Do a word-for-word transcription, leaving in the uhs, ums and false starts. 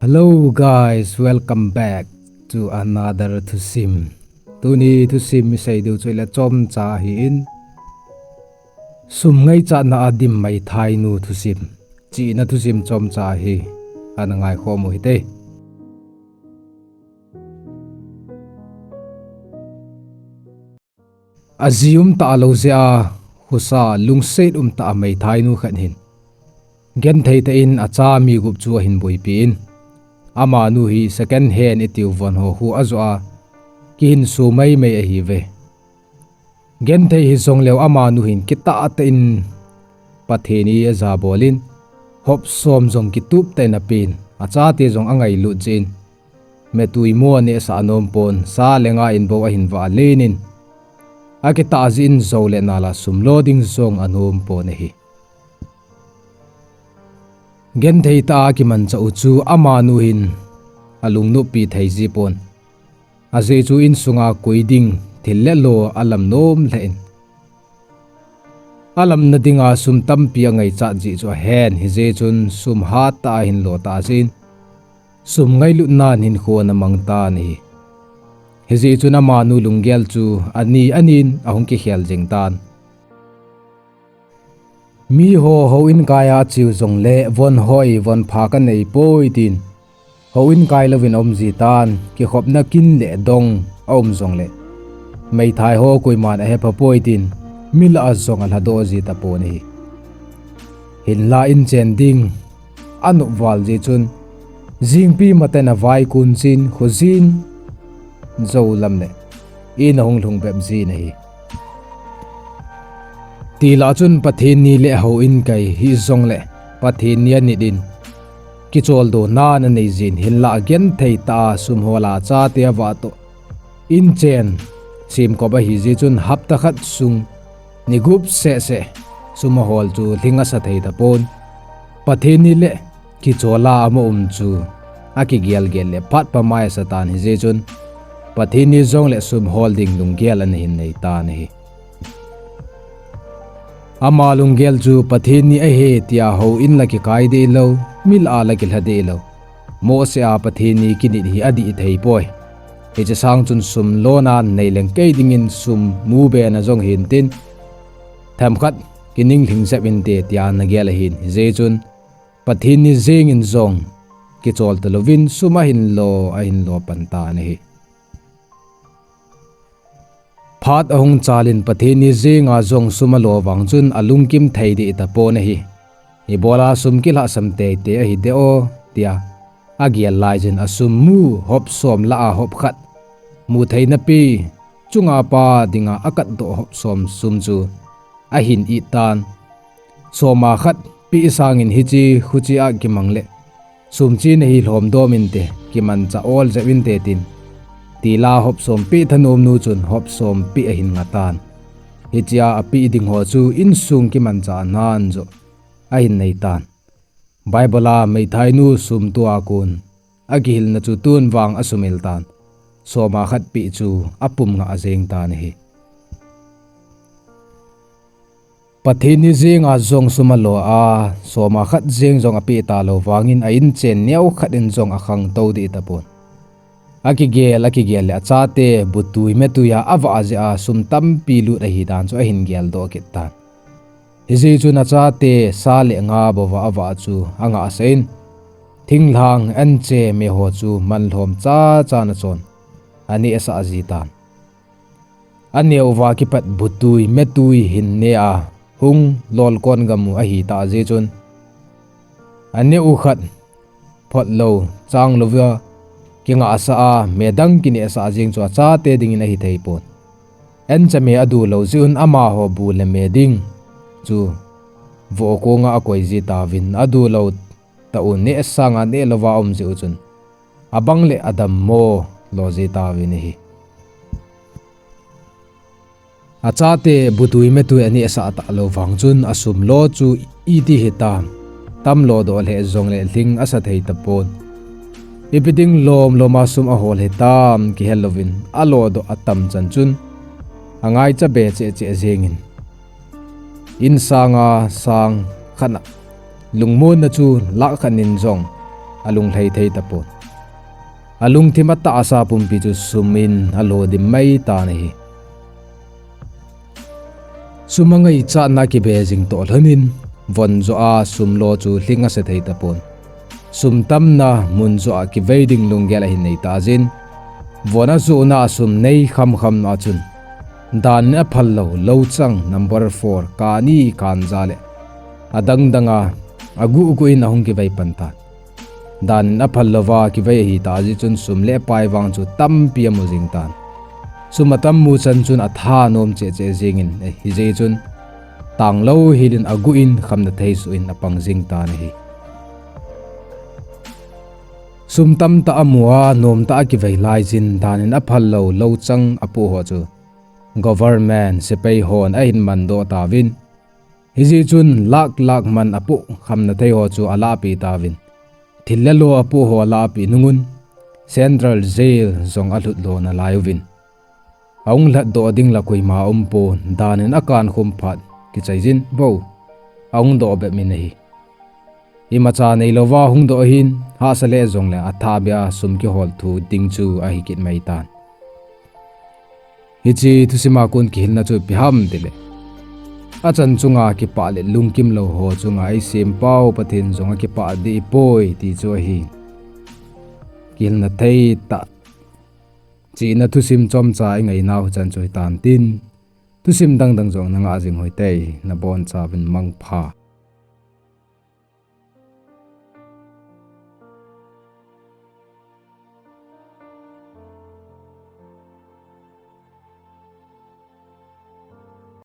Hello guys, welcome back to another thusim. Tuni thusim isei diu chu ahile chomcha ahin, sum ngaichatna a dim meithainu thusim, chihna thusim chomcha hi ana ngaikhom u hite. Aji umtah lou jeh a, khosa lungset umtah a meithainu khat hin genthei tah in acha mi gup chu ahin boipi in, amanu hi second hand itiu von ho khu ajoh a, kihinso maimai ahiuve. Genthei hijongleu amanu hin kitah tah in Pathen in ajabol in, hop som jong kitup tah in apen, achate jong angailut jeh in, metui mo anehsah anom pon, sa le nga in bou ahin vah len in, akitah jeh in jou le nal a sum lo ding jong anom pon ahi. Genthei tah a kimanchah u chu amanu hin alungnoppi thei ji pon. Ajeh chu insunga koi ding thil le lo alam nom lheh in, alamna dinga sum tampi angaichat jeh chu ahen, hijeh chun sum hattah a ahin lo tah jeh in, sum ngailutnan hinkho ana mang tan ahi. Hijeh chun amanu lunggel chu ani anin ahung kikhel jeng tan. Miho houin kai a ache u jongle, von hoi, von pha kanei poi tin, houin kai louvin aum ji tan, kikhopna kin le dong aum jongle, meithai ho koiman ahepha poi tin, mi lah a jong alhadoh ji tapon ahi. Hinla inchen ding anop val jeh chun, jingpi matah in avaikun jin, khojin jou lam le in ahung lhung bep jin ahi. Tilah chun Pathen ni le houin kai hih jongle, Pathen ni anit in, kicholdo nan anei jin, hinlah genthei tah a sum hol a achate avah toh, inchen semkop ahi jeh chun hapta khat sung ni gup seh seh sum ahol chu lhing asa thei tapon. Pathen ni le kichol a ama um chu akigel gel le phat pha mai asa tan, hijeh chun Pathen ni jongle sum hol ding lunggel ana hin nei tan ahi. Ama lunggel chu Pathen ni ahi tia houin la kikai deh lou, mi lah a la kilha deh lou, mohseh a Pathen ni kinit hi adih thei poi. Hiche sang chun sum lo nan nei leng kei dingin sum mu be na jong hin tin, themkhat kining lhing jep inte tia ana gel ahin, hijeh chun Pathen ni jeng in jong kichol talouvin sum ahin lo, ahin lo pan tan ahi. Phat ahung chal in Pathen ni jenga jong sum alo vang chun alungkim thei deh tapon ahi. Ibola sum kilhahsam teitei ahi de o, tia agel lai jin asum mu hop som lah a hop khat mu thei napi chunga pa dinga akatdoh hop som sum chu ahin it tan. Soma khat peh sangin hiche khuche a kimang le sum chena hi lhom dom inte, kimanchah ol jep inte tin, tila hop som peh thanom nu chun hop som peh ahin nga tan. Hichea apeh ding ho chu insung kimanchah nan joh ahin nei tan. Bible a meithainu sum tua kon akihilna chu tun vang asumil tan. Soma khat peh chu apum nga jeng tan ahi. Pathen ni jenga jong sum alo a, soma khat jeng jong apeh talou vangin a inchen neo khat in jong akhangtou deh tapon. Akigel, akigel le achate butui metui a avah jeh a sum tampi lut ahi dan chu ahin geldoh kit tan. Hijeh chun achate sa le nga bouva avah chu angahsah in, thinglhang anche me ho chu manlhom chacha in achon anehsah ji tan. Aneh uva kipat butui metui hin ne a hung lolkon gam u ahitah jeh chun, aneh u khat photlou, changlouva kingahsah a, me dang kinehsah jeng chu achate dingin ahithei pon. Ancha me adulou jeh un amaho bu le me ding chu vohkonga akoi ji tauvin, adulou tah u neh sanga nehlouva aum jeh u chun, abang le adammo lo ji tauvin ahi. Achate butui metui anehsah talou vang chun asum lo chu iti hitam, tam lodoh lheh jongle lhing asa thei tapon. Ipi ding lomlom a sum ahol hitam kihel louvin, alodoh atam chan chun angaicha be cheh cheh jengin, In sanga sang khat a lungmonna chu lakh khat in jong alung lhai thei tapon. Alungthim atahsa pumpi chu sum in alo dim mai tan ahi. Sum angaichatna kibe jing toh lhonin, von joh a sum lo chu lhing ase thei tapon. Sum tamna mun joh a kivei ding lunggel ahin nei ta jin, von ajohna a sum nei khamkham a chun, dan in aphal lou, louchang number four, kani kanja le adang dang a, aguh guh in ahung kivei pan tan. Dan in aphal louva kivei ahi ta jeh chun sum le pai vang chu tampi amu jing tan. Sum atam mu chan chun atha nom cheh cheh jingin, eh, hijeh chun tanglou hel in aguh in khamna thei suh in apang jing tan ahi. Sum tamtah amu a, nomtah a kivei lai jin dan in aphal lou, louchang apoh ho chu government sepai hon ahin mandoh tauvin. Hijeh chun lakh lakh man apoh khamna thei ho chu alahpeh tauvin. Thil le lo apoh ho alahpeh nungun Central Jail jong alhut lona lai uvin. Ahung lhatdoh ding la koima umpon, dan in akankhum phat kichai jin bou ahung doh bep in ahi. Imacha neilouva hung doh ahin, hahsa le jongle athahbeh a sum kihol thu ding chu ahi kit mai tan. Hiche thusim a kon kihilna chu ipi ham tile, achan chunga kipah le lungkim lou ho chunga eisempau Pathen jong akipah deh poi ti chu ahi. Kihilna thei tah chihna thusim chomcha ingainau chan chu hitan tin, thusim dangdang jong nangah jing hoi tei, nabonchauvin mangpha.